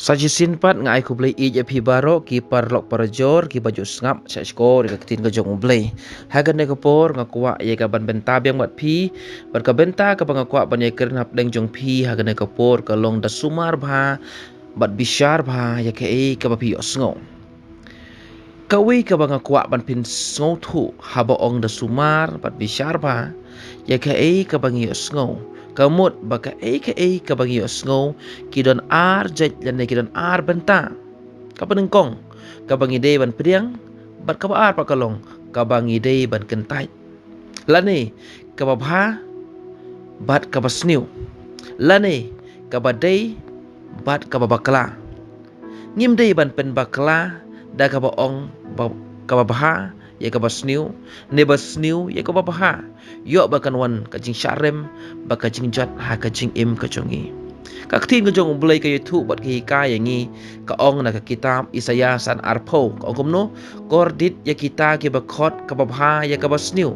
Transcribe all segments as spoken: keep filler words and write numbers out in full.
Sa shisien pat nga ai khublei ïa phi baroh ki paralok parajor kiba ju sngap sha shkor ïa ka ktien ka jong U Blei. Ha kane ka por nga kwah ïa ka ban bynta biang bad phi, bad ka bynta kaba nga kwah ban ïakren hapdeng jong phi ha kane ka por ka long da sumar bha bad bishar bha ïa kaei kaba phi ïohsngew. Kawei kaba nga kwah ban pynsngewthuh haba ong da sumar bad bishar bha ïa kaei kaba ngi ïohsngew, ka mut ba kaei kaei kaba ngi ïohsngew ki don ar jait lane ki don ar bynta. Kaba nyngkong, kaba ngi dei ban pdiang, bad kaba ar pat ka long kaba ngi dei ban kyntait. Lane kaba bha bad kaba sniew, lane kaba dei bad kaba bakla. Ngim dei ban pynbakla da kaba ong ba, kaba bha ïa kaba sniew, ne ba sniew ïa kaba bha. Ïoh ba kan wan ka jingshah rem bad ka jingjot ha ka jingim ka jong ngi. Ka ktien ka jong U Blei ka ïathuh bad ka hikai ïa ngi, ka ong na ka kitab Isaïah san arphew, ka ong kumno: Kordit ïa kita kiba khot kaba bha ïa kaba sniew,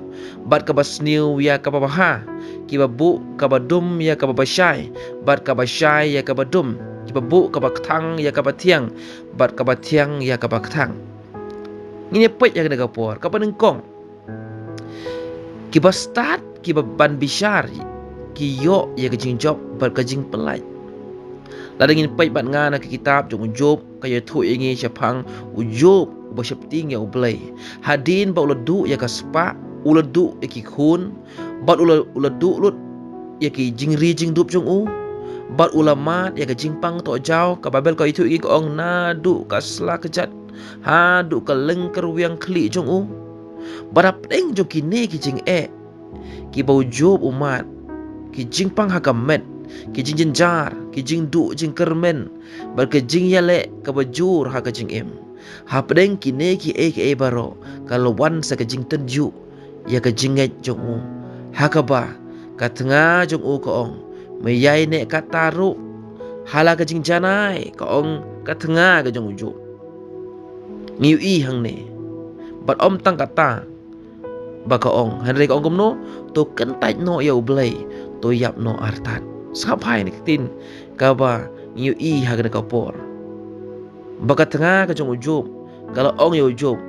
bad kaba sniew ïa kaba bha, kiba buh kaba dum ïa kaba bashai, bad kaba shai ïa kaba dum, kiba buh kaba kthang ïa kaba thiang, bad kaba thiang ïa kaba kthang. Ngin ïa peit ha kane ka por, kaba nyngkong, kiba stad, kiba ban bishar, ki ïoh ïa ka jingjop bad ka jingpyllait. Lada ngin peit bad nga na ka kitab jong u Job, ka ïathuh ïa ngi shaphang u Job uba sheptieng ïa U Blei. Hadien ba u la duh ïa ka spah, u la duh ïa ki khun, bad u la, u la duh lut ïa ki jingri jingdup jong u, bad u la mad ïa ka jingpang tohjaw. Ka Baibl ka ïathuh ïa ngi, ka ong, naduh ka sla kjat haduh ka lyngkyrwiang khlieh jong u. Bad hapdeng jong kine ki jingeh kiba u Job u mad, ki jingpang ha ka met, ki jingjynjar, ki jingduh jingkyrmen, bad ka jingïaleh kaba jur ha ka jingim, hapdeng kine kiei kiei baroh ka la wan sa ka jingtynjuh ïa ka jingngeit jong u, ha kaba ka tnga jong u ka ong, me ïaineh katta ruh ha la ka jingjanai, ka ong ka tnga ka jong u Job. Ngi ïohi hangne, bad ym tang katta ba ka ong, hynrei ka ong kumno: To kyntait noh ïa U Blei, to ïap noh artat. Sngap bha ïa kane ka ktien kaba ngi ïohi ha kane ka por, ba ka tnga ka jong u Job ka la ong ïa u Job,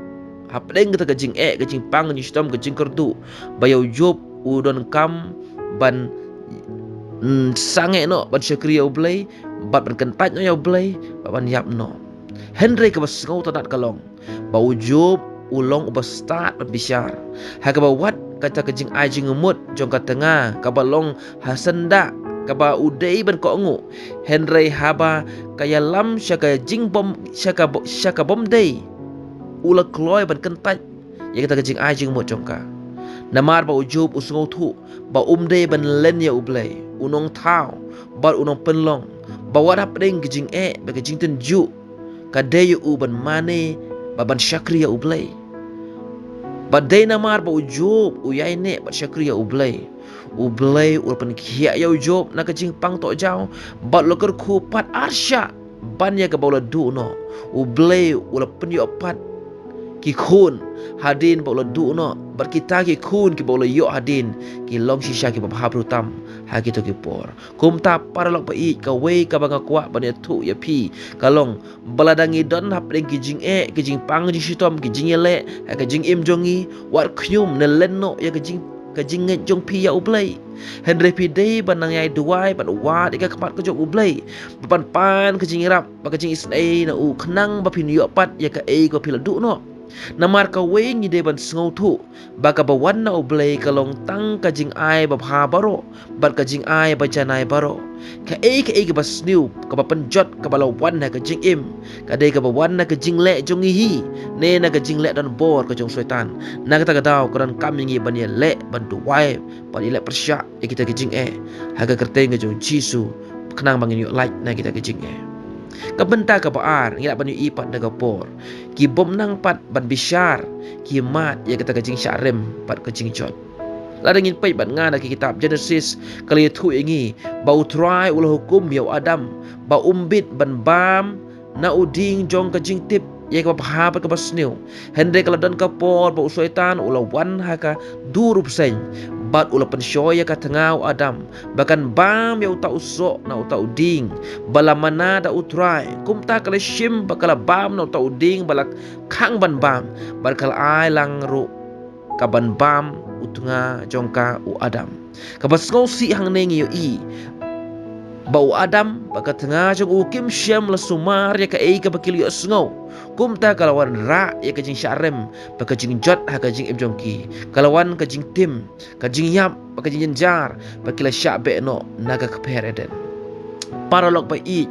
hapdeng kata ka jingeh, ka jingpang, ka jingshitom, ka jingkyrduh, ba ïa u Job u donkam ban, mm, sangeh noh ban shakri ïa U Blei, bad ban kyntait noh ïa U Blei, bad ban ïap noh. Hynrei kaba sngewtynnat ka long ba u Job u long uba stad ban bishar, ha kaba wat kata ka jingai jingmut jong ka tnga kaba long ha syndah, kaba u dei ban kohnguh, hynrei haba ka ïalam sha ka jingbym, sha ka bo-, sha ka bym dei, u la kloi ban kyntait ïa kata ka jingai jingmut jong ka. Namar ba u Job u sngewthuh ba um dei ban len ïa U Blei, u nongthaw bad u nongpynlong, ba wat hapdeng ka jingeh bad ka jingtynjuh, ka dei ïa u ban mane bad ban shakri ïa U Blei. Bad dei namar ba u Job u ïaineh bad shakri ïa U Blei, U Blei u la pynkhiah ïa u Job na ka jingpang tohjaw, bad u la kyrkhu pat arshah ban ïa kaba u la duh noh. U Blei u la pynïoh pat ki khun hadien ba u la duh noh, bad kita ki khun kiba u la ïoh hadien ki long shisha kiba bha bru tam ha kito ki por. Kumta paralok ba ïeit, kawei kaba nga kwah ban ïathuh ïa phi ka long ba lada ngi don hapdeng ki jingeh, ki jingpang, ki jingshitom, ki jingïaleh ha ka jingim jong ngi, wat khñium ne len noh ïa ka jing, ka jingngeit jong phi ïa U Blei. Hynrei phi dei ban nang ïai duwai, ban wad ïa ka khmat ka jong U Blei, ban pan ka jingïarap bad ka jingisynei na u, khnang ba phin ïoh pat ïa kaei kaba phi la duh noh. Namar kawei ngi dei ban sngewthuh ba kaba wan na U Blei ka long tang ka jingai babha baroh bad ka jingai bajanai baroh. Kaei kaei kaba sniew, kaba pynjot, kaba la wan ha ka jingim, ka dei kaba wan na ka jingleh jong ngi hi, ne na ka jingleh donbor ka jong u Soitan. Na kata ka daw ka donkam ïa ngi ban ïaleh, ban duwai, ban ïaleh pyrshah ïa kita ki jingeh ha ka kyrteng ka jong u Jisu, khnang ba ngin ïoh lait na kita ki jingeh. Ka bynta kaba ar, ngi lah ban ïohi pat na ka por, ki bym nang pat ban bishar, ki mad ïa kata ka jingshah rem bad ka jingjot. Lada ngin peit bad nga na ki kitab Genesis, ka la ïathuh ïa ngi ba U Trai u la hukum ïa u Adam ba um bit ban bam na u dieng jong ka jingtip ïa kaba bha bad kaba sniew. Hynrei ka la don ka por ba u Soitan u la wan ha ka dur u bseiñ Bad u la pynshoi ïa ka tnga u Adam ba kan bam ïa uta u soh na uta u dieng ba la mana da u Trai. Kumta ka la shim bad ka la bam na uta u dieng ba la khang ban bam, bad ka la ai lang ruh ka ban bam u tnga jong ka u Adam. Kaba sngewsih hangne ngi ïohi ba u Adam bad ka tnga jong u kim shym la sumar ïa kaei kaba ki la ïohsngew. Kumta ka la wanrah ïa ka jingshah rem bad ka jingjot ha ka jingim jong ki. Ka la wan ka jingtim, ka jingïap bad ka jingjynjar, bad ki la shah beh noh na ka kper Eden. Paralok ba ïeit,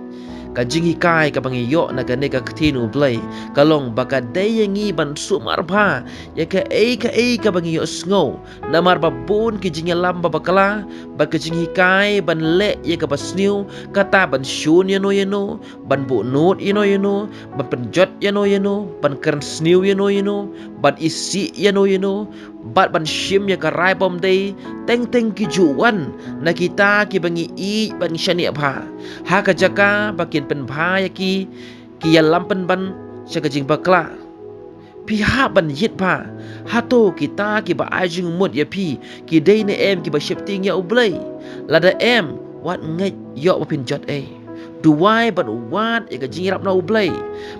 ka jinghikai kaba ngi ïoh na kane ka ktien U Blei ka long ba ka dei ïa ngi ban sumar bha ïa kaei kaei kaba ngi ïohsngew. Namar ba bun ki jingïalam ba bakla, ba ka jinghikai ban leh ïa kaba sniew, kata ban shun ïano ïano, ban buh nud ïano ïano, ban pynjot ïano ïano, ban kren sniew ïano ïano, ban isih ïano ïano, bad ban shim ïa ka rai bym dei, teng teng ki ju wan na kita kiba ngi ïeit bad ngi shaniah bha, ha ka jaka ba kin pynbha ïa ki ki ïalam pynban sha ka jingbakla. Phi hap ban ïit bha. Hato kita kiba ai jingmut ïa phi ki dei ne em kiba sheptieng ïa U Blei? Lada em, wat ngeit ïoh ba phin jot ei. Duwai bad wad ïa ka jingïarap na U Blei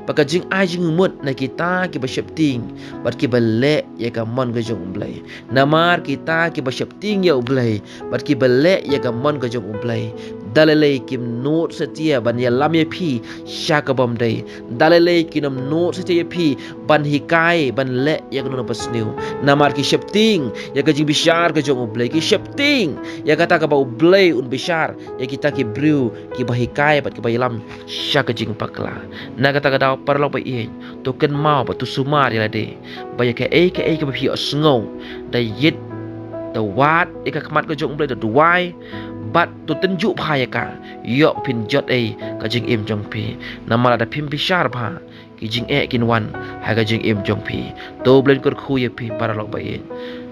bad ka jingai jingmut na kita kiba sheptieng bad kiba leh ïa ka mon ka jong U Blei. Namar kita kiba sheptieng ïa U Blei bad kiba leh ïa ka mon ka jong U Blei, da lei lei kim nud satia ban ïalam ïa phi sha ka bym dei. Da lei lei kin ym nud satia ïa phi ban hikai ban leh ïa kano kano ba sniew. Namar ki sheptieng ïa ka jingbishar ka jong U Blei, ki sheptieng ïa kata kaba U Blei un bishar ïa kita ki briew kiba hikai bad kiba ïalam sha ka jingbakla. Na kata ka daw, paralok ba ïeit, to kynmaw bad to sumar ïa lade ba ïa kaei kaei kaba phi ïohsngew, da ïit, da wad ïa ka khmat ka jong U Blei, da duwai bad to tynjuh bha ïa ka, ïoh phin jot ei ka jingim jong phi. Namar lada phim bishar bha, ki jingeh kin wan ha ka jingim jong phi. To U Blei un kyrkhu ïa phi, paralok ba ïeit.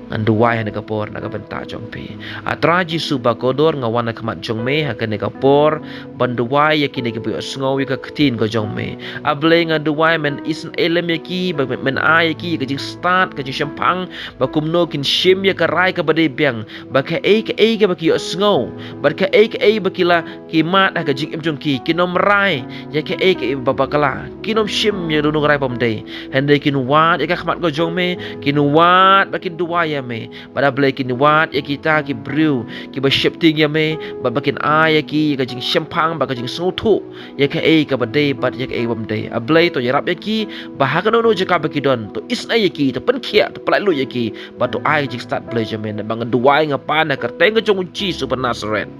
Ngan duwai ha kane ka por na ka bynta jong phi. A Trai Jisu ba kordor, nga wan ha khmat jong me ha kane ka por ban duwai ïa kine kiba ïohsngew ïa ka ktien ka jong me. A Blei, nga duwai men isynei lem ïa ki, ba men ai ïa ki ïa ka jingstad, ka jingshemphang, ba kumno kin shim ïa ka rai kaba dei biang, ba kaei kaei kaba ki ïohsngew bad kaei kaei ba ki la ki mad ha ka jingim jong ki, kin ym rai ïa kaei kaei ba bakla, kin ym shim ïa kano kano ka rai bym dei. Hynrei kin wad ïa ka khmat ka jong me, kin wad bad kin duwai ïa me. Bad A Blei, kin wad ïa kita ki briew kiba sheptieng ïa me, bad ba kin ai ïa ki ïa ka jingshemphang bad ka jingsngewthuh ïa kaei kaba dei bad ïa kaei bym dei. A Blei, to ïarap ïa ki ba ha kano kano jaka ba ki don, to isynei ïa ki, to pynkhiah, to pyllait luid ïa ki, bad to ai ka jingstad Blei jong me. Namar nga duwai, nga pan ha ka kyrteng ka jong U Jisu ba Nasaret.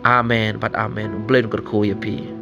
Amen bad amen. U Blei un kyrkhu ïa phi.